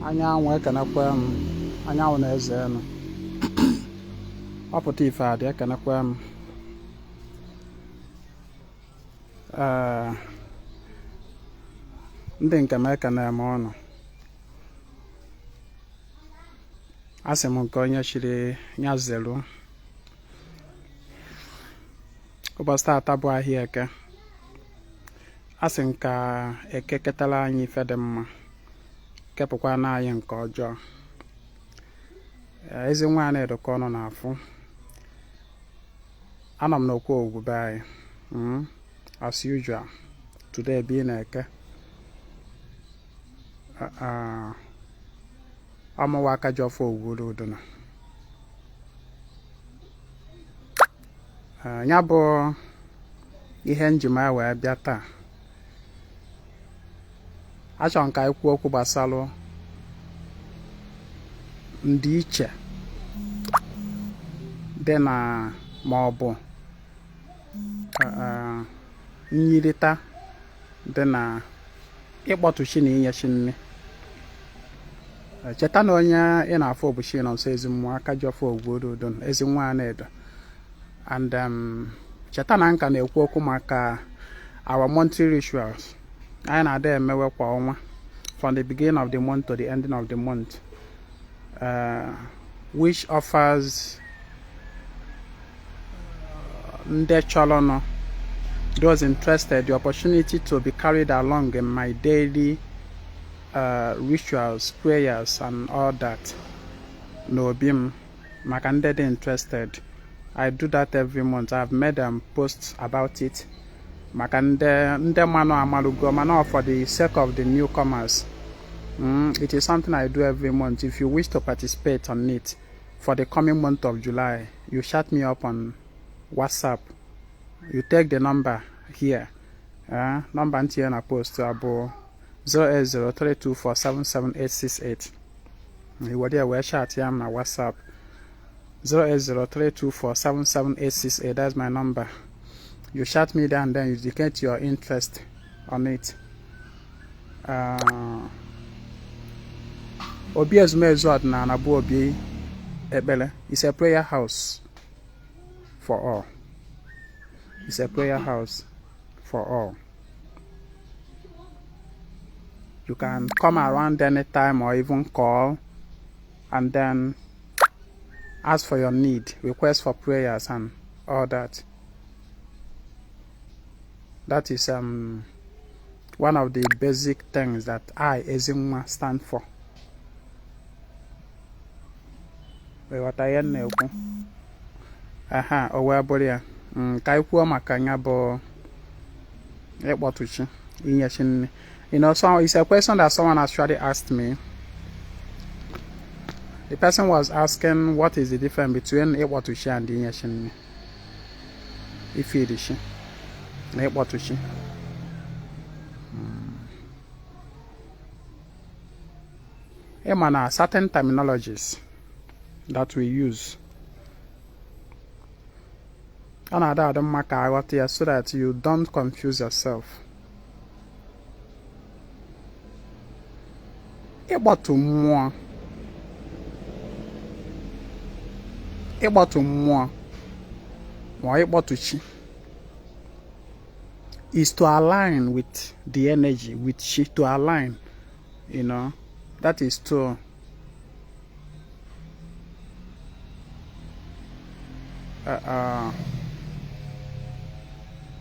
Anyanwụ, ekenekwa m. Anyanwụ na eze enu ọpụta ife adị, ekenekwa m. Ee, ndị nke m, ekene m ụnụ. Asị m nke onye chiri ya zelu. Ụbọchị taata bụ ahịa Eke. Asị m ka Eke ketara anyị ife dị mma, kepụkwana anyị nke ọjọọ. Ezinwa Anaedo ka ụnụ na-afụ. Anọ m n'okwu ogwu be anyị, as usual. Today being Eke, ọ mụwa aka ji ọfọ ogwuru uduna. Ya bụ ihe njima wee bịa taa, achọrọ m ka anyị kwuo okwu gbasara ndịiche dị na ma ọ bụ myirịta dị na ịkpọtụ chi na inye chi nri. Cheta na onye ị na-afụ bụ Chinonso Ezemmụọ, aka ji ọfọ Ogwuru Udunu, Ezinwa Anaedo. And cheta na m ka na-ekwu okwu maka our monthly rituals anyị na-ada emewe kwa ọnwa, from the beginning of the month to the ending of the month, which offers ndị chọrọnụ, those interested, the opportunity to be carried along in my daily rituals, prayers and all that n'obi m. Maka ndị dị interested, I do that every month. I've made posts about it. Maka ndị manụ amalugo, mana for the sake of the newcomers, it is something I do every month. If you wish to participate on it for the coming month of July, you chat me up on WhatsApp. You take the number here. Number ntinye na post abụ 08032477868. I were ya wee chat ya m na WhatsApp, 08032477868. That's my number. You chat me there and then you indicate your interest on it. Obi ezumezu ọdịnala bụ obi ekpere. It's a prayer house for all. It's a prayer house for all. You can come around anytime or even call and then ask for your need, request for prayers and all that. That is one of the basic things that I, Ezinwa, stand for. Ịghọta ihe m na-ekwu? Aha, o wee bụrụ ya. Ka anyị kwuo maka ya bụ ịkpọtụ chi, inye chi nri. So it's a question that someone actually asked me. The person was asking, what is the difference between ịkpọtụ chi and inye chi nri? Ifeed chi na ịkpọtụ chi. Ịma na certain terminologies that we use, ọ na-ada adị mma ka aghọta ya so that you don't confuse yourself. Ịkpọtụ mmụọ, ịkpọtụ mmụọ ma ọ ịkpọtụ chi is to align with the energy, with chi, to align, that is to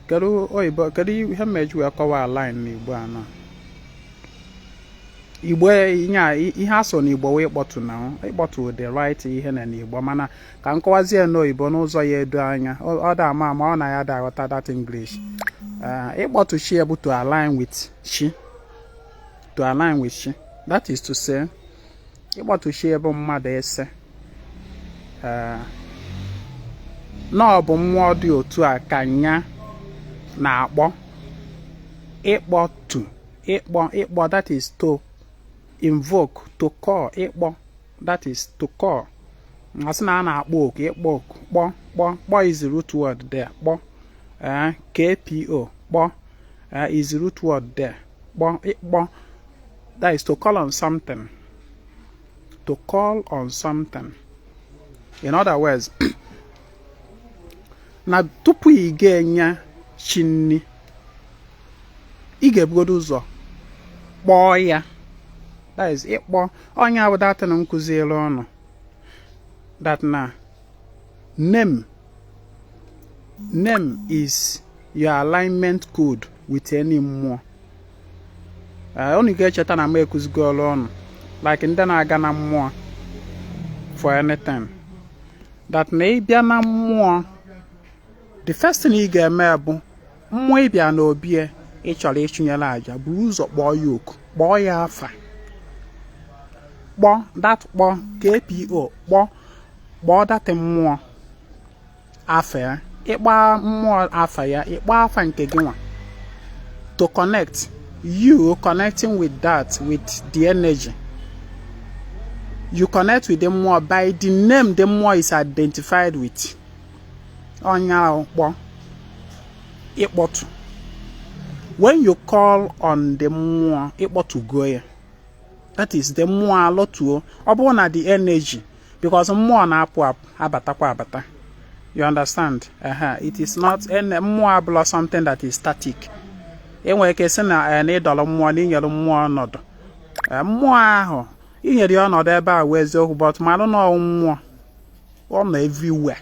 kedu oyibo, kedu ihe m eji wee kọwaa align n'Igbo a? Na Igbo ihe a so n'Igbo wee ịkpọtụ, na ịkpọtụ the right ihe na n'Igbo, mana ka m kọwazie n'oyibo n'ụzọ ya edo anya. Ọ da ama ama ọ na ya da aghọta that English. Ịkpọtụ chi bụ to align with chi, to align with chi. That is to say, ịkpọtụ chi bụ mmadụ ese na ọ bụ mmụọ dị otu a ka nya na-akpọ. Ịkpọtụ, ịkpọ, ịkpọ, that is to invoke, to call. Ịkpọ, that is to call. Asị na a na-akpọ oku, ịkpọ oku, kpọ, kpọ, kpọ is the root word there. Kpọ, kpo, kpọ is the root word there. Kpọ, ịkpọ, that is to call on something. To call on something. In other words, na tupu ị ga-enye chi nni, ị ga-ebugodo ụzọ kpọọ ya. That is ịkpọ onye bụ that thing m kụziere ụnụ, that na name is your alignment code with any mmụọ. Unu ga-echeta na m ekụzigoro ụnụ, like ndị na-aga na mmụọ for anything, that na ịbịa na mmụọ, the first thing ị ga-eme bụ mmụọ ịbịa n'obi ị chọrọ ịchụnyere àjà, buru ụzọ kpọọ ya oku, kpọọ ya afa. Kpọọ that, kpọọ kpo, kpọọ, kpọọ that mmụọ afa ya. Ịkpọ mmụọ afa ya, ịkpọ afa nke gị nwa, to connect you, connecting with that, with the energy. You connect with the mmụọ by the name the mmụọ is identified with. Onye ahụ kpọ ịkpọtụ. When you call on the mmụọ, ịkpọtụgo ya. That is, the mmụọ alọtuo. Ọ bụrụ na the energy, because mmụọ na-apụ apụ, abatakwa abata. You understand? It is not mmụọ abụla something that is static. Enwere ike sị na na ịdọrọ mmụọ, na inyere mmụọ ọnọdụ. Mmụọ ahụ inyere ya ọnọdụ ebe a wee eziokwu, but malụ na ọ mmụọ, ọ nọ everywhere.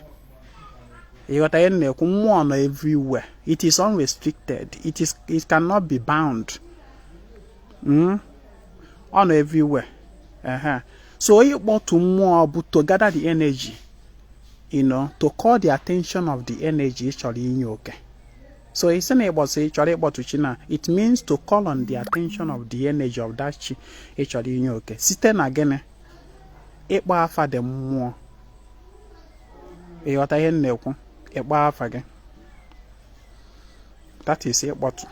Ịghọta ihe m na-ekwu? Mmụọ nọ everywhere. It is unrestricted. It cannot be bound. Ọ nọ everywhere. So ịkpọtụ mmụọ bụ to gather the energy, to call the attention of the energy ị chọrọ inye oke. So isi na ịkpọtụ, ị chọrọ ịkpọtụ chi na, it means to call on the attention of the energy of that chi ị chọrọ inye oke site na gịnị? Ịkpọ afa dị mmụọ. Ịghọta ihe m na-ekwu? Ịkpọ afa gị, that is ịkpọtụ.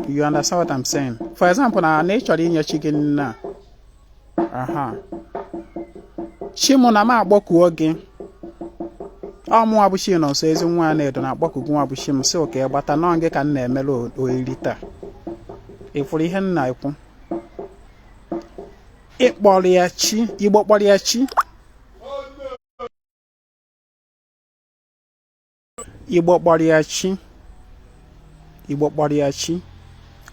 You understand what I'm saying? For example, na ị chọrọ inye chi gị nne a, aha, chi mụ na m akpọkuo gị, ọ mụnwa bụ chi nọ nso ezi nwa na-edo na akpọku gị, nwa bụ chi m, sị oke gbata nọọ gị ka m na-emere oriri taa. Ị fụrụ ihe m na-ekwu? Ịkpọrọ ya chi. Igbo kpọrọ ya chi. Igbo kpọrọ ya chi. Igbo kpọrọ ya chi,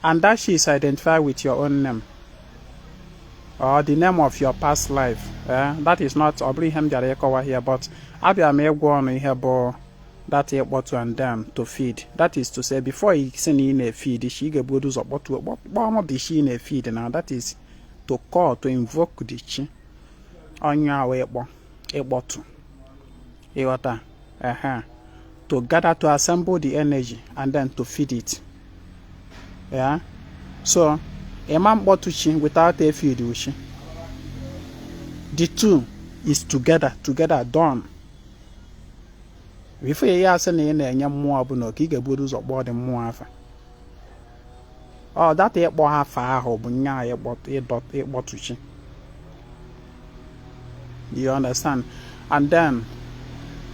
and that chi is identified with your own name or the name of your past life. That is not, ọ bụrụ ihe m bịara ịkọwa here, but abịara m ịgwa ọnụ ihe bụ that ịkpọtụ and then to feed. That is to say, before ị sị na ị na-efeed chi, ị ga-ebugodo ụzọ kpọtụo, kpọọ the chi ị na-efeed. Now that is to call, to invoke the chi. Onye ahụ ịkpọ, ịkpọtụ. Ịghọta? Ehe, to gather, to assemble the energy and then to feed it. Yeah, so ịma mkpọtụ chi without a feed chi. The two is together, together done. Before ya asị na ị na-enye mmụọ ọbụla oke, ị ga-eburu ụzọ kpọọ dị mmụọ afa. Ọ data ịkpọ afa ahụ bụ nya ịkpọtụ chi. You understand? And then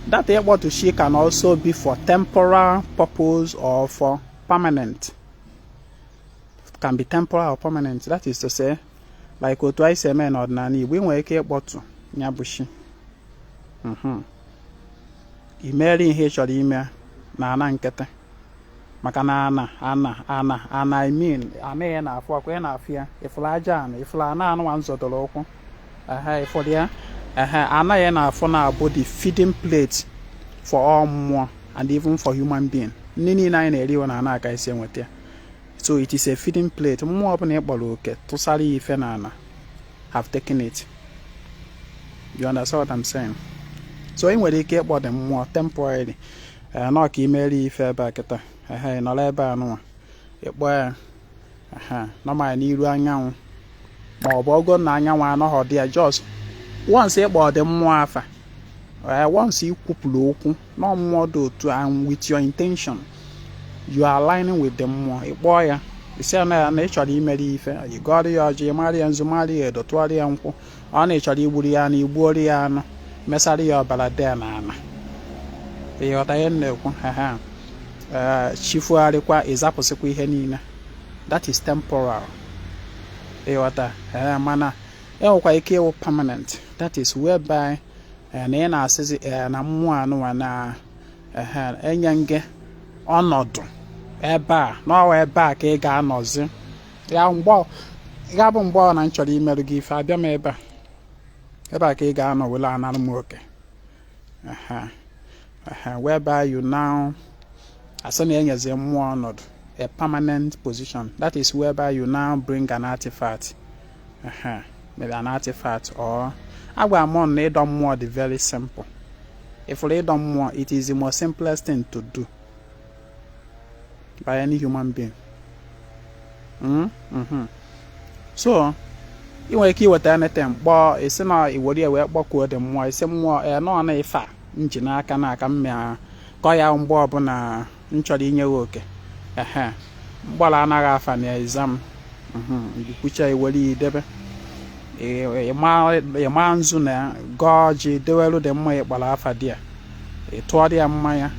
that ịkpọtụ chi can also be for temporal purpose or for permanent. Can be temporal or permanent. That is to say, like otu anyị si eme n'ọdịnala Igbo, ị nwere ike ịkpọtụ ya bụ chi, i mere ihe ị chọrọ ime na ana nkịtị, maka na ana, I mean, ana ya na-afụ ọkwa, ị na-afụ ya, ịfụrụ aja ana, ịfụrụ ana anụnwa m zọdọrọ ụkwụ, ehe, ịfụrụ ya, ehe, ana ya na-afụ na-abụ the feeding plate for all mmụọ and even for human being. Ndị niile anyị na-eri na ana aka esi enweta ya. So it is a feeding plate. Mmụọ ọbụla ị kpọrọ oke tụsara ya ife na ana have taken it. You understand what I'm saying? So ị nwere ike ịkpọ dị mmụọ temporarily nọ ka imeri ife ebe a kịta. Ehe, ị nọrọ ebe a nụnwa, ịkpọ ya, ehe, nọma n'iru anyanwụ, ma ọ bụ ọgọ na anyanwụ anọghọ dị ya. Just once ịkpọ dị mmụọ afa, once ị kwupụrụ okwu na mmụọ dị otu and with your intention, you are aligning with the mmụọ. Ịkpọọ ya, isi na ya na ị chọrọ imeri ife, ị gọrọ ya ọjị, mara ya nzu, mara ya edo, tụọrọ ya nkwụ, ọ na ị chọrọ igburu ya anụ, igbuoro ya anụ, mesara ya ọbara dee na ana. Ịghọta ihe m na-ekwu? Ehe, ee, chifugharịkwa, ịzapụsịkwa ihe niile. That is temporal. Ịghọta? Ee, mana Enwekwa ike ịwụ permanent, that is whereby na ị na-asịzi na mmụọ anụnwa na enye gị ọnọdụ ebe a, n'ọwa ebe a ka ị ga-anọzi ya. Mgbe ya bụ mgbe ọ na m chọrọ imerụ gị ife, abịa m ebe a, ebe a ka ị ga-anọ were anara m oke, whereby you now asị na enyezi mmụọ ọnọdụ, a permanent position. That is whereby you now bring an artifact, maybe an artifact or agwa m na ịdọ mmụọ dị very simple. Ifụrụ ịdọ mmụọ, it is the most simplest thing to do by any human being. So ị nwere ike iweta anything, kpọọ, isi na iwere ya wee kpọkuo dị mmụọ, isi mmụọ ee nọọ na ife a m ji n'aka na aka m mịa kọ ya. Mgbe ọbụla m chọrọ inye gị oke, ehe, mgbara anaghị afa na exam, ikwucha, iwere ya idebe, ịma nzu na gọọ ọjị, dewelu dị mma, ịkpara afa dị ya, ị tụọ dị ya mmanya,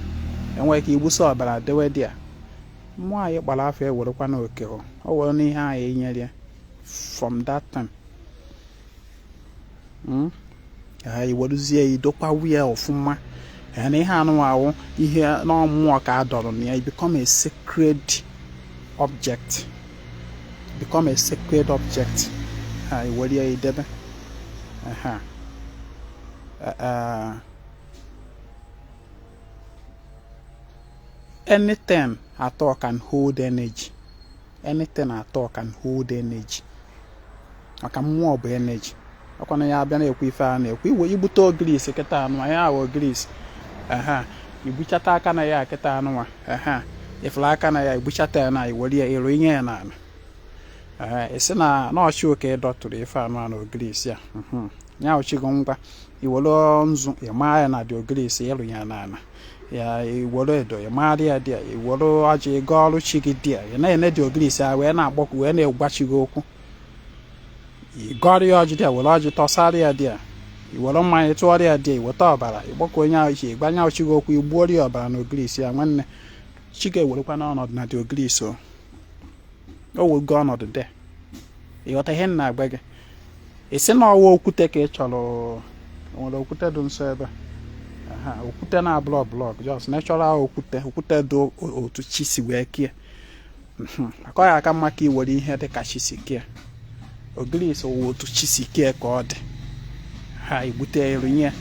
enwere ike igbusa ọbara dewe dị ya. Mmụọ anyị kpara afa ewerekwa na oke o were n'ihe anyị enyere ya from that time, iweruzie ya, idokwa ya ọfụma na ihe anụmanụ, ihe n'ọmmụọ ka a dọrọ na ya. It become a sacred object, become a sacred object. Ha iwere ya idebe. Aha. Anything at all can hold energy. Anything at all can hold energy, maka mmụọ bụ energy. Ọkwana ya abịa na-ekwu ife a na-ekwu, iwe igbute ogirisi kịta anụ ya ahụ, ogirisi, aha, igbuchata aka na ya kịta anụnwa, aha, ifuru aka na ya, igbuchata ya na iwere ya ịrụ inye ya n'ala, isi na n'ọchị oke dọtụrụ ife anụ a na ogirisi a ya ochigo. Ngwa, iwere nzu ịmaa ya na dị ogirisi, ịrụ ya n'ala ya, iwere edo ịmara ya dị ya, iwere ọjị gaa ọrụ chi gị dị ya, ị na-ene dị ogirisi a wee na-agbọkwu, wee na-egwachi gị okwu. Ịgọrọ ya ọjị dị ya, were ọjị tọsara ya dị ya, iwere mmanya tụọrọ ya dị ya, iweta ọbara ịgbakọ onye ahụ chi, ịgbanye chi gị okwu, igbuoro ya ọbara na ogirisi ya. Nwanne, chi ga-ewerekwa n'ọnọdụ na dị ogirisi o o wego ọnọdụ dị. Ịghọta ihe m na-agba gị? Isi na ọwa okwute ka ị chọrọ, nwere okwute dị nso ebe a, okwute na block block, just natural okwute, okwute dị otu chi si wee kie, maka ọ ya aka mma ka ị were ihe dị ka chi si kie. Ogirisi wụ otu chi si kie ka ọ dị. Ha igbute erunye,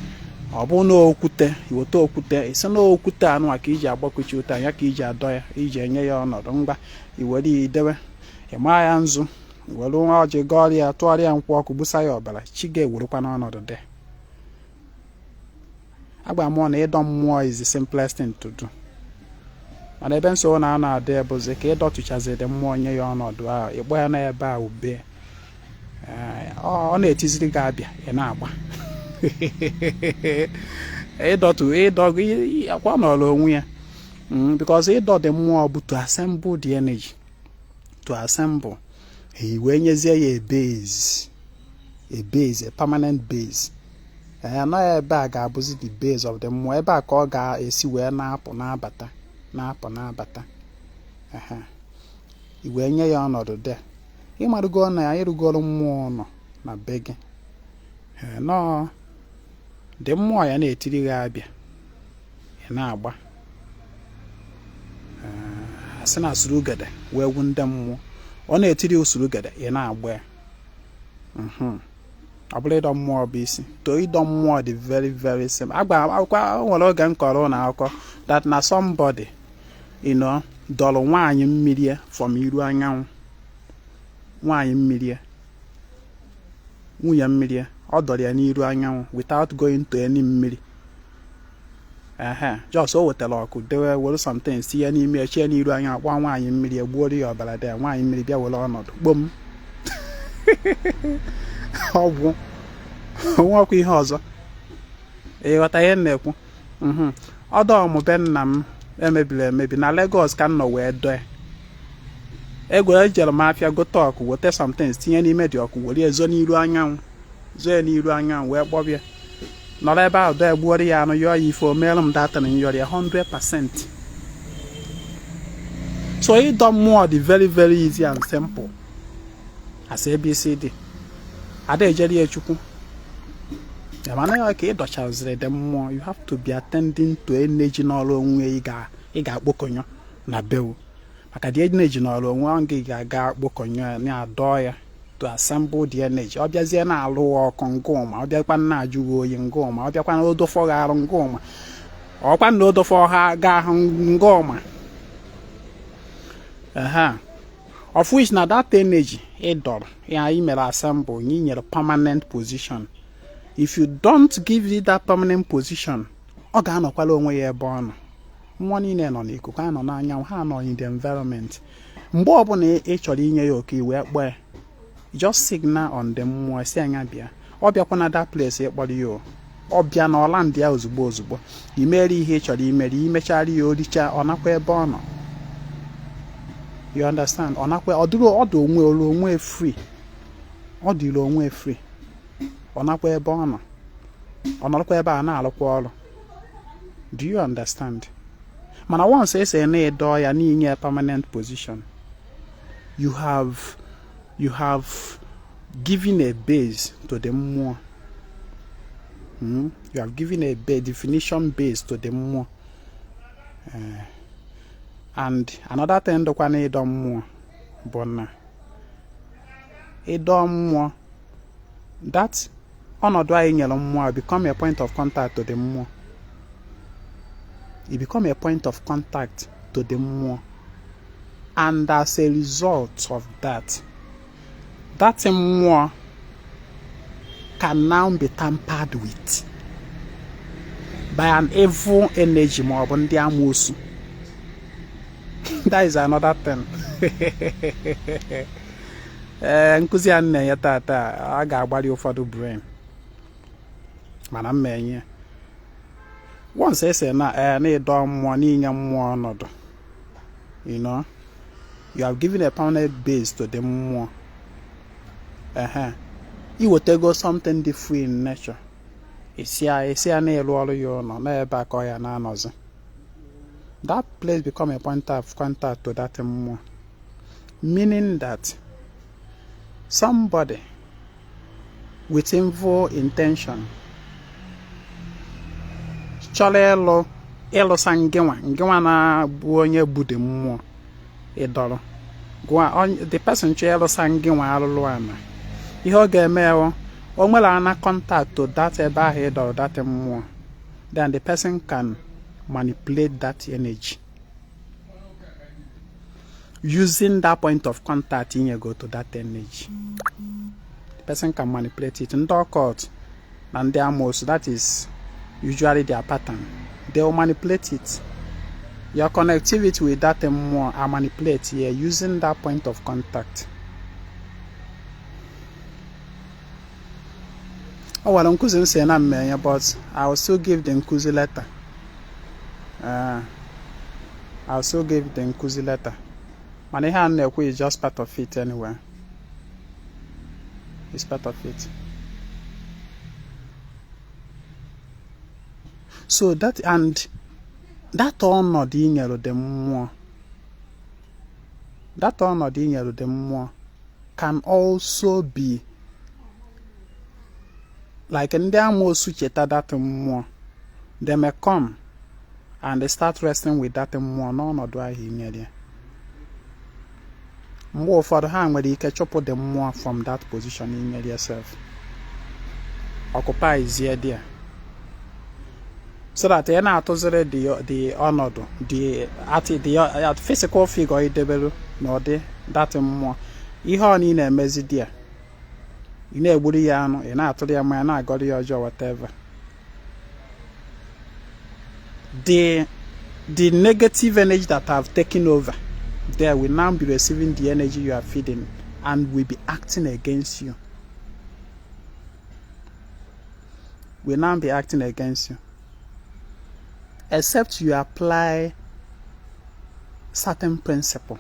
ọ bụ na okwute, iweta okwute, isi na okwute anụwa ka iji agbakọchi ụta ya, ka iji adọ ya, iji enye ya ọnọdụ. Ngwa, iwere ya idewe, ịmaa ya nzu, were nwa ọjị gọọrọ ya, tụọrọ ya nkwụ ọkụ, gbusa ya ọbara, chi ga-ewerekwa n'ọnọdụ dị. Agba mmụọ na ịdọ mmụọ is the simplest thing to do, mana ebe nsogbu na-anọ adị bụzi ka ịdọtụchazi dị mmụọ, nye ya ọnọdụ ahụ, ịkpọ ya n'ebe a ube, ọ na-etiziri gị abịa, ị na-agba ịdọtụ ịdọgụ akwa nọrọ onwe ya, because ịdọ dị mmụọ bụ to assemble the energy, to assemble, wee nyezie ya a base, a base, a permanent base. Ee, anọghị ebe a ga-abụzi the base of the mmụọ, ebe a ka ọ ga-esi wee na-apụ na-abata, na-apụ na-abata. I wee nye ya ọnọdụ de, ịmarụgo na ya ịrụgoro mmụọ nọ na be gị nọọ dị, mmụọ ya na-etiri gị abịa, ị na-agba, asị na surugede wee gwu ndị mmụọ, ọ na-etiri usurugede, ị na-agba ya. Ọ bụrụ ịdọ mmụọ bụ isi to ịdọ mmụọ dị very very simple. Agba akwụkwọ o nwere oge m kọrọ na akụkọ that na somebody dọrọ nwaanyị mmiri from iru anyanwụ, nwaanyị mmiri, nwunye mmiri, ọ dọrọ ya n'iru anyanwụ without going to any mmiri. Ehe, just o wetara ọkụ dewe, were something tinye n'ime ya, chie n'iru anyanwụ, kpọọ nwaanyị mmiri, egbuoro ya ọbara dị ya, nwaanyị mmiri bịa were ọnọdụ kpom. Ọgwụ onwekwa ihe ọzọ. Ịghọta ihe m na-ekwu? Ọdọ ọmụbe nna m emebiri emebi na Lagos ka m nọ wee dọọ ya. Ego ejere m afịa gote ọkụ, weta somethings tinye n'ime dị ọkụ, were ezo n'iru anyanwụ, zoo ya n'iru anyanwụ, wee kpọbịa nọrọ ebe ahụ dọọ, egbuoro ya anụ, yọọ ya ife, o meere m data na nyọrọ ya 100%. So ịdọ mmụọ dị very very easy and simple as ABCD. Ada ejeri ya Chukwu. Mana ya ka ị dọchaziri dị mmụọ, you have to be attending to energy n'ọrụ onwe ị ga-akpọkọnyọ na bewu, maka the energy n'ọrụ onwe gị ga-aga akpọkọnyọ ya, na-adọ ya to assemble the energy. Ọ bịazie na-alụ ọkụ ngụma, ọ bịakwa na-ajụ gị oyi ngụma, ọ bịakwa na odofọ gị arụ ngụma, ọkwa na odofọ ha ga ahụ ngụma. Ehe, of which na that energy ị dọrọ ya, ị mere assemble, ị nyere permanent position. If you don't give it that permanent position, ọ ga-anọkwala onwe ya ebe ọ nọ. Mmụọ niile nọ n'ikuku, ha nọ n'anyanwụ, ha nọ in the environment. Mgbe ọbụla ị chọrọ inye ya oke, wee kpọọ ya, just signal on the mmụọ, si anya bịa. Ọ bịakwa na that place ịkpọrọ ya, o ọ bịa na ọla ya ozugbo ozugbo. Imeri ihe ị chọrọ imeri, imechara ya, oricha, ọ nakwa ebe ọ nọ. You understand? Ọ nakwa ọ dịrị ọ dị onwe olu onwe free, ọ dịrị onwe free. Ọ nakwa ebe ọ nọ, ọ nọrọkwa ebe a na-alụkwa ọrụ. Do you understand? Mana once ese na ịdọ ya n'inye permanent position, you have given a base to the mmụọ. You have given a definition base to the mmụọ. And another thing dịkwa na ịdọ mmụọ bụ na ịdọ mmụọ, that ọnọdụ anyị nyere mmụọ become a point of contact to the mmụọ. It become a point of contact to the mmụọ, and as a result of that, that mmụọ can now be tampered with by an evil energy ma ọ bụ ndị amoosu. That is another thing. Ee, nkụzi a na-enye tata a ga-agbalị ụfọdụ brain, mana m enye. Once ese na ee na ịdọ mmụọ, n'inye mmụọ ọnọdụ, you have given a permanent base to the mmụọ. Ehe, iwetego something dị free in nature, esi ya na-ịrụ ọrụ ya ụlọ n'ebe a ka ọ ya na-anọzi. That place become a point of contact to that mmụọ, meaning that somebody with evil intention chọrọ ịlụ ịlụsa ngịnwa ngịnwa na-abụ onye bude mmụọ ịdọrọ gụa, the person chọrọ ịlụsa ngịnwa alụlụ ana, ihe ọ ga-eme ewu, o nwere ana contact to that ebe ahụ ịdọrọ that mmụọ, then the person can manipulate that energy using that point of contact inyego to that energy. The person can manipulate it. Ndị occult na ndị amoosu, that is usually their pattern. They will manipulate it, your connectivity with that mmụọ are manipulate here using that point of contact. O nwere nkụzi m si na mmenye, but I will still give the nkụzi later. I will still give the nkụzi later, mana ihe a na-ekwu is just part of it anyway. It's part of it. So that and that ọnọdụ inyere dị mmụọ, that ọnọdụ inyere dị mmụọ can also be like ndị amoosu cheta that mmụọ, they may come and they start wrestling with that mmụọ n'ọnọdụ ahụ inyere ya. Mgbe ụfọdụ ha nwere ike chụpụ the mmụọ from that position inyere yourself, occupy zie there, so that ị na-atụziri the ọnọdụ, the at the physical figure idebelu na ụdị that mmụọ, ihe ọ niile emezi there, ị na-egburu ya anụ, ị na-atụrụ ya mmanya, na-agọrọ ya ọjọọ, whatever. The negative energy that have taken over there will now be receiving the energy you are feeding and will be acting against you. Will now be acting against you. Except you apply certain principle.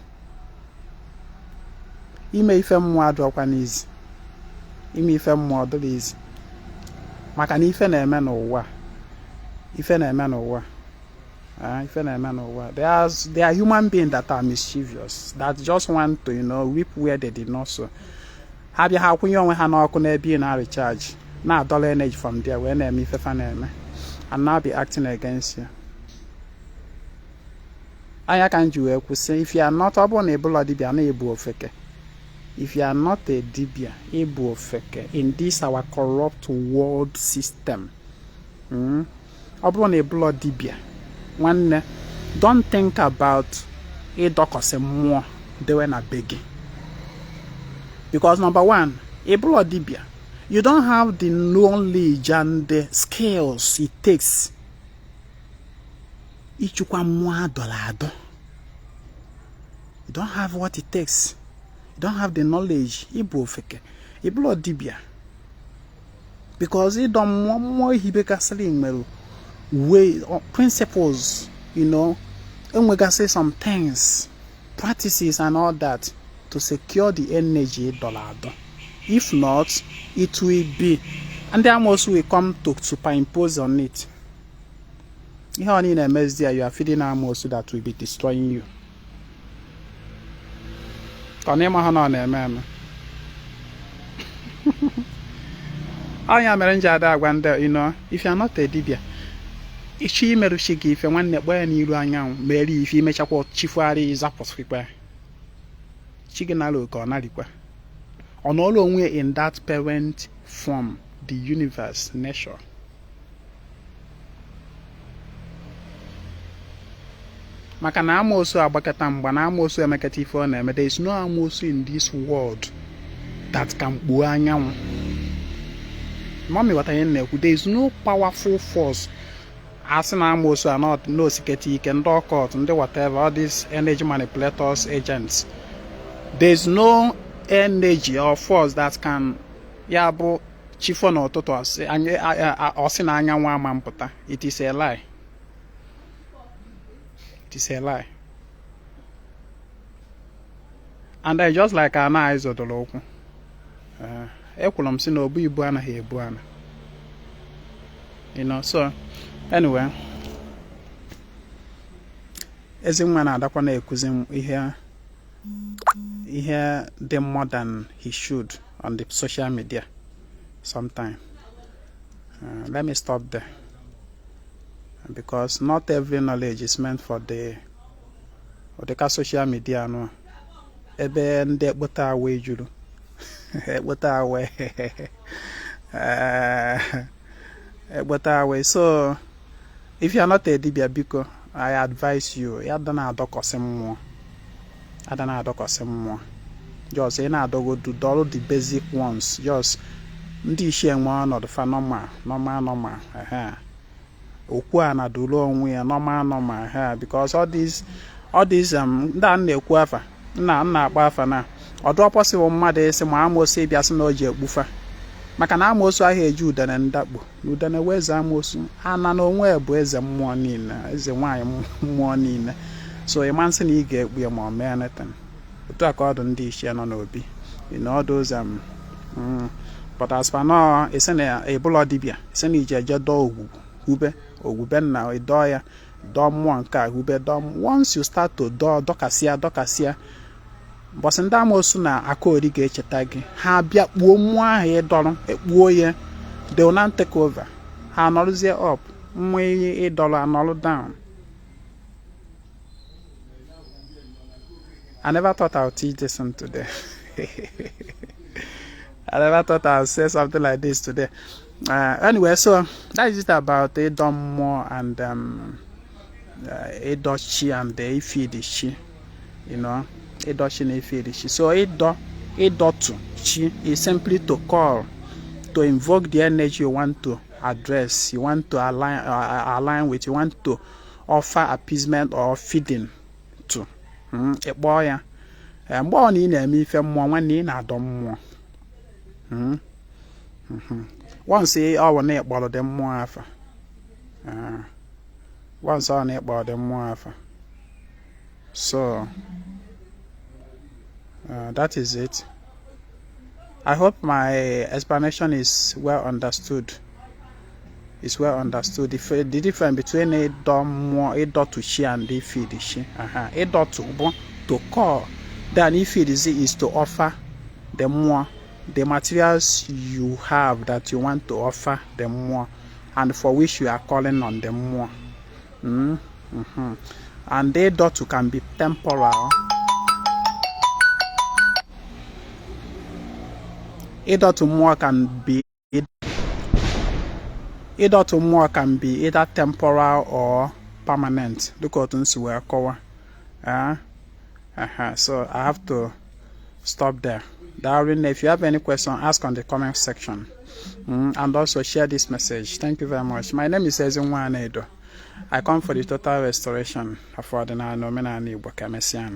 Ime ife mmụọ adịrọkwa n'izi. Ime ife mmụọ dịrị izi. Maka na ife na-eme n'ụwa. Ife na-eme n'ụwa. Ife na-eme n'ụwa. There are human beings that are mischievous, that just want to reap where they did not sow. Ha bịa, ha kwụnye onwe ha n'ọkụ n'ebe ị na-recharge, na-adọla energy from there wee na-eme ife fa na-eme and now be acting against you. Anya ka m ji wee kwụsị. If you are not, ọ bụrụ na ị bụlọ dibịa na ịbụ ofeke, if you are not a dibia, ịbụ ofeke in this our corrupt world system. Ọ bụrụ na ị bụlọ dibịa, nwanne, don't think about ịdọkọsị mmụọ dewe na be gị, because number one, ị bụlọ dibịa, you don't have the knowledge and the skills it takes ịchụkwa mmụọ adọrọ adọ. You don't have what it takes, you don't have the knowledge. Ịbụ ofeke, ị bụlọ dibịa, because ịdọ mmụọ, mmụọ ihibegasịrị nwere way, principles, enwegasị some things, practices and all that to secure the energy ịdọrọ adọ. If not, it will be ndị amoosu will come to superimpose on it. Ihe ọ niile emezi ya, you are feeding amoosu that will be destroying you. Ka ọ na ịma ha na ọ na-eme eme. Ọnya mere m ji ada agwa ndị, if you are not a dibia, ịchọ imerụchi gị ife, nwanne, kpọọ ya n'iru anyanwụ, mere ife, imechakwa chifugharị, ịzapụsịkwa ya. Chi gị nara oke, ọ narikwa, ọ nọrọ onwe in that parent form, the universe, nature. Maka na amoosu agbakọta mgba na amoosu emekata ife ọ na-eme. There is no amoosu in this world that can kpuo anyanwụ. Mami, ghọta ihe m na-ekwu. There is no powerful force asị na amoosu a n'osiketa ike, ndị occult, ndị whatever, all these energy manipulators, agents, there is no energy or force that can, ya bụ, chifo n'ụtụtụ ọsị na anyanwụ ama mpụta. It is a lie, it is a lie. And I just like ana anyị zọdoro ụkwụ, ekwuru m sị na obu ibu anaghị ebu ana. So anyway, Ezinwa na-adakwa na-ekuzi ihe ihe dị more than he should on the social media sometime. Let me stop there, because not every knowledge is meant for the ụdịka social media nụ ebe ndị ekpota awe juru, ekpota awe, ekpota awe. So if you are not a dibia, biko, I advise you, ya da na-adọkọsị mmụọ, ada na-adọkọsị mmụọ. Just ị na-adọgodu, dọrụ the basic ones. Just ndị ichie nwe ọnọdụ fa normal, normal, normal. Ehe, okwu a na duru onwe ya normal, normal. Ehe, because all these ndị a na-ekwu afa nna nna akpọ afa na ọdụ possible mmadụ ịsị ma amoosu ịbịa sị na o ji ekpufa, maka na amoosu ahụ eji udene ndakpo na udene wee eze amoosu ana na onwe bụ eze mmụọ niile, eze nwaanyị mmụọ niile. So ịma nsị na ị ga-ekpu ya ma ọ mee anything. Otu a ka ọ dị ndị ichie nọ n'obi, all those but as for now, isi na ịbụlọ dibịa, isi na iji eje dọọ ogwugwu, hube ogwube nna, ịdọọ ya, dọọ mmụọ nke a, hube, dọọ. Once you start to dọọ, dọkasịa, dọkasịa, mbọsị ndị amoosu na akaori ga-echeta gị, ha bịa kpuo mmụọ ahụ ị dọrọ, ekpuo ya. They will now take over. Ha anọrụzie up, mmụọ ịdọrọ anọrụ down. I never thought I would teach this one today. I never thought I would say something like this today. Anyway, so that is it about ịdọ mmụọ and ịdọ chi and the ifeed chi. Ịdọ chi na ifeed chi. So ịdọ, ịdọtụ chi is simply to call, to invoke the energy you want to address, you want to align with, you want to offer appeasement or feeding to. Ịkpọọ ya. Mgbe ọ na ị na-eme ife mmụọ, nwanne, ị na-adọ mmụọ. Once ọ bụ na ịkpọrọ dị mmụọ afa, once ọ na ịkpọrọ dị mmụọ afa. So that is it. I hope my explanation is well understood. Is well understood. The difference between ịdọ mmụọ, ịdọtụ chi and ifeed chi. Ịdọtụ bụ to call. Then ifeed is to offer the mmụọ The materials you have that you want to offer the mmụọ and for which you are calling on the mmụọ. And ịdọtụ can be temporal. Ịdọtụ mmụọ can be ịdọtụ mmụọ can be either temporal or permanent, dịka otu m si wee kọwa. So I have to stop there. Darling, if you have any question, ask on the comment section. And also share this message. Thank you very much. My name is Ezinwa Anaedo. I come for the total restoration of ọdịnala na omenala Igbo. Ka emesịa.